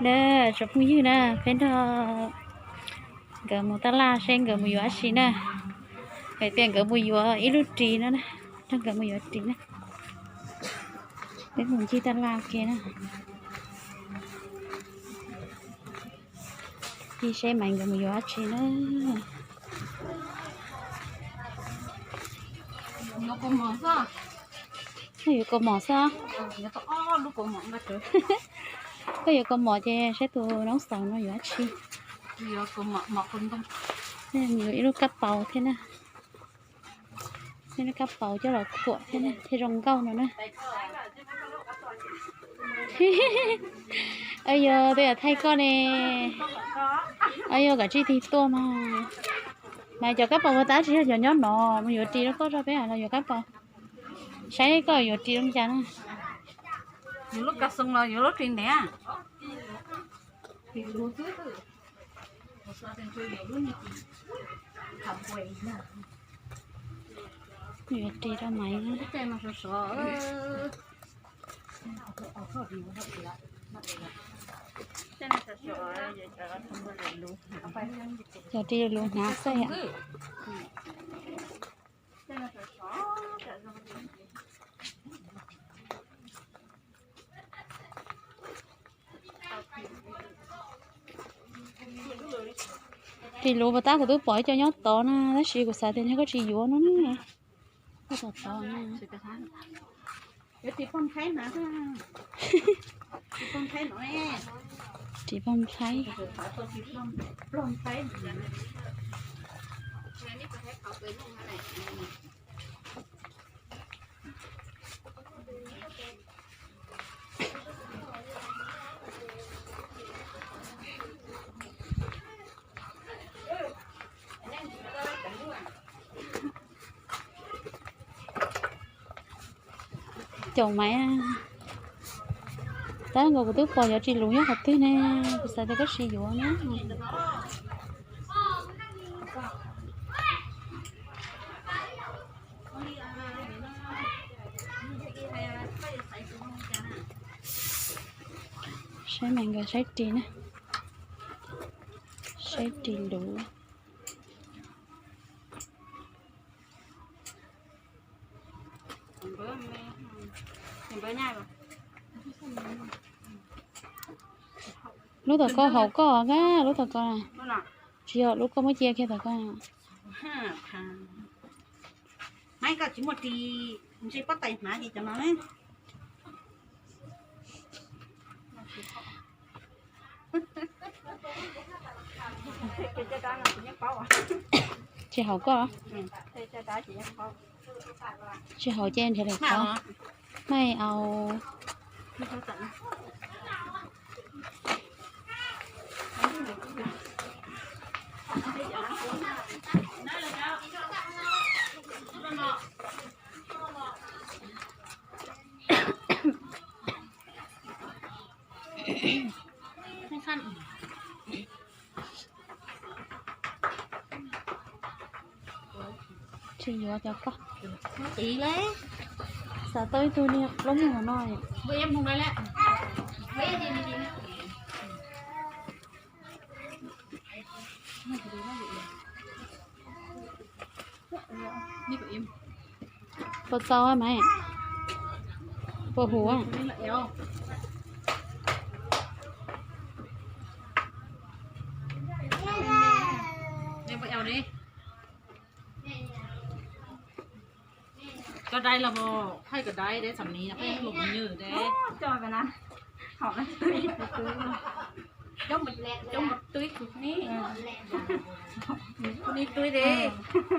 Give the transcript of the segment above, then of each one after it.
Na, tsoom phooj ywg na, peb nrog nkawd mus taj laj seb nkawd mus yuav dab tsi na. Hais tias nkawd mus yuav ib lub ris no na, nrog nkawd mus yuav ris na. Peb mus ncig taj laj ua ke na. Ncig seb Maiv nkawd mus yuav dab tsi na. Koj yuav kaus mom xwb. Koj yuav kaus mom ces saib tus noob xaus no yuav dab tsi. Yuav ib lub kab paus thiab na. Ib lub kab paus coj los khuam thiab na, thiaj zoo nkauj no na. Yog, twb yog thaij koj ne. Yog, kav tsij tig tuaj mas. Mas cov kab paus puas tab tsis yog cov nyob no, mus yuav ris rau koj tso peb los yuav kab paus. Saib koj yuav ris zoo cas na. Yuav lub kas xoo los yuav lub ris ntev. Yuav ris rau Maiv. Yog ris lus hnav xwb yom. Ris lus puas tab, kuv twb pom ib co nyob tod na, tab sis kuv xav tias ntshe koj tsis yuav no ne. Koj tom tod na. Ris pog ntxhais. Caum Maiv, tab nkaus kuv twb pom cov ris lus nyob qhov twg ne, kuv xav tias koj tsis yuav na. Saib Maiv nkawd saib ris na, saib ris lus. Lub tom ko haum koj, lub tom ko na. Tsis yog lub koj muab cia kiag tom ko. Maiv, koj tsis muaj ris ntshe pob tais hnav ces cov no ne. Tsis haum koj. Tsis haum ces nrhiav daim qhov. Maiv, au. Tsis yuav cov koj. Xav tau ib tug niag plaub mug no. Puas txaus Maiv? Puas huv? Cov dai los hais cov dai deb xam ni, hais lus nyuj deb. Cov mus tui kuv ni, kuv ni tui deb,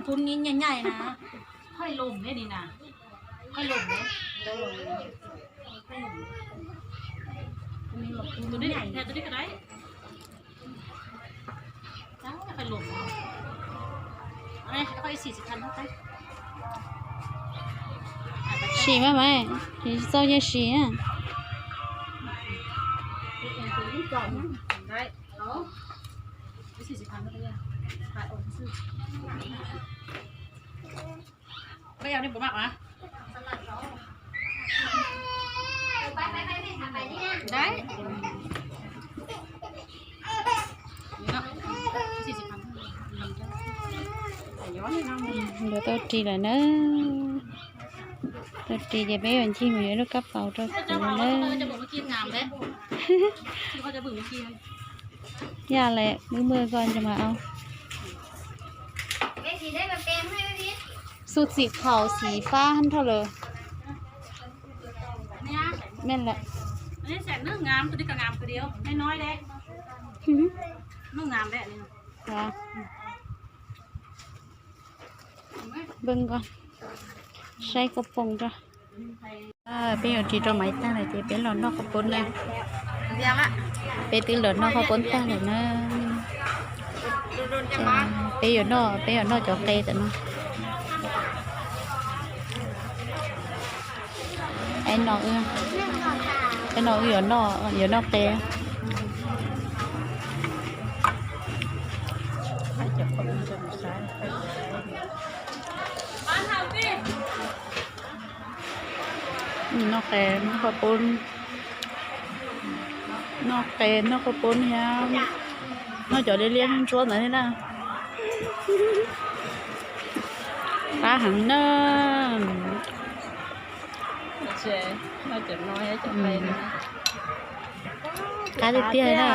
kuv ni nyaij nyaij na, hais lus deb ni na, hais lus deb. Tus dib thiab tus dib ka dai. Sim mas mas, tsis txaus ces sim na. Yuav tau ris lawm na. Tau ris ces peb yuav ncig mus yuav lub kab paus rau kuv na. Yaj lawm, wb muaj koj ntsis mas au. Xu txim khaum xim fab nrho lawm. Meej lawm. Npawg Nkauj saib koj poob rau. Peb yuav ris rau Maiv tag lawm ces peb los noj khaub poob na. Peb twb los noj khaub poob tag lawm na. Peb yuav noj, peb yuav noj cov qe tam no. Peb no, peb no wb yuav noj, yuav noj qe. Noj qe, noj khaub poob, noj qe, noj khaub poob thiab noj cov liab liab ntsuab ntawd thiab na. Qab heev na. Qab tiag tiag na.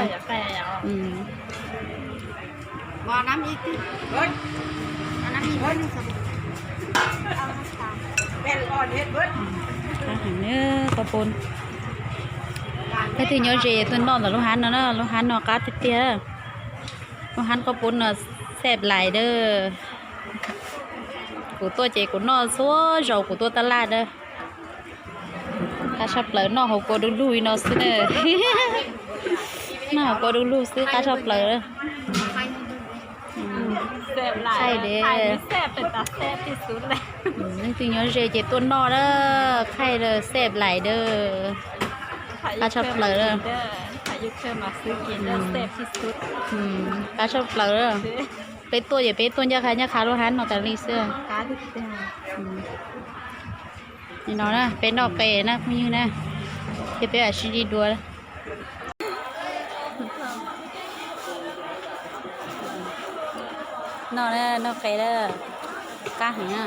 Qab heev na, khaub poob. Leej twg nyob ze tuaj noj ntawm lub hab no na, lub hab no qab tiag tiag. Lub hab khaub poob no xeeb lais dawb. Kuv tuaj ces kuv noj txhua zaus kuv tuaj taj laj dawb. Qab tshaj plaws, noj hauv kua du lug li no xwb na. Noj hauv kua du lug xwb qab tshaj plaws. Khaij de. Leej twg nyob ze ces tuaj noj na, khaij dawb, xeeb lais dawb. Qab tshaj plaws. Qab tshaj plaws. Peb tuaj ces peb tuaj ncaj qha ncaj qha lub hab no tas li xwb. Nim no na peb noj qe na phooj ywg na, ces peb mam sib ntsib dua. Noj, noj qe lawm, qab heev na.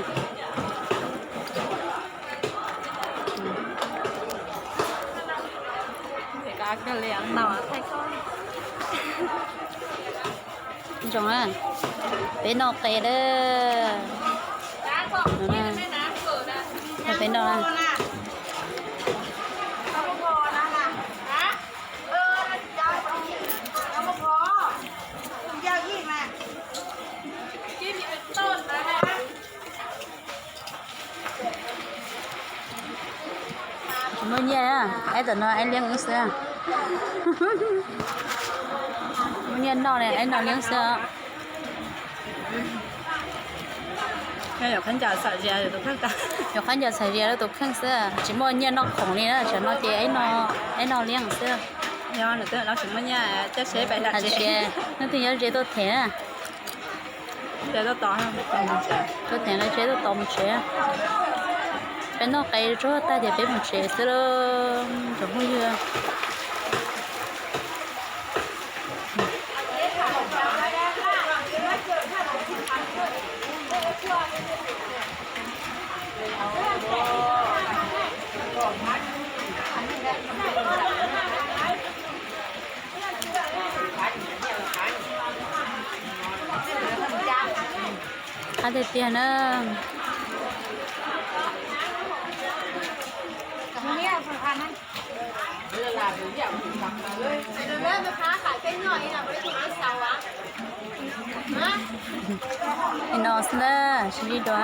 Zoo na, peb noj qe lawm. Peb noj. Tsis muaj nyiaj, aib tam no aib liab wb xwb. Muaj nyiaj noj ne, aib noj liab xwb. Yog qab ncaws txhawm zias rau tus kheej xwb, tsis muaj nyiaj noj khoom li na, tsam no ces aib noj liab xwb. Leej twg nyob ze tuaj them na. Tuaj them nqa tsheb tuaj tos mus tsev. Peb noj qe tsuag tag ces peb mus tsev xwb lauj tsoom phooj ywg. Qab tiag tiag na. Li no xwb na, sib ntsib dua.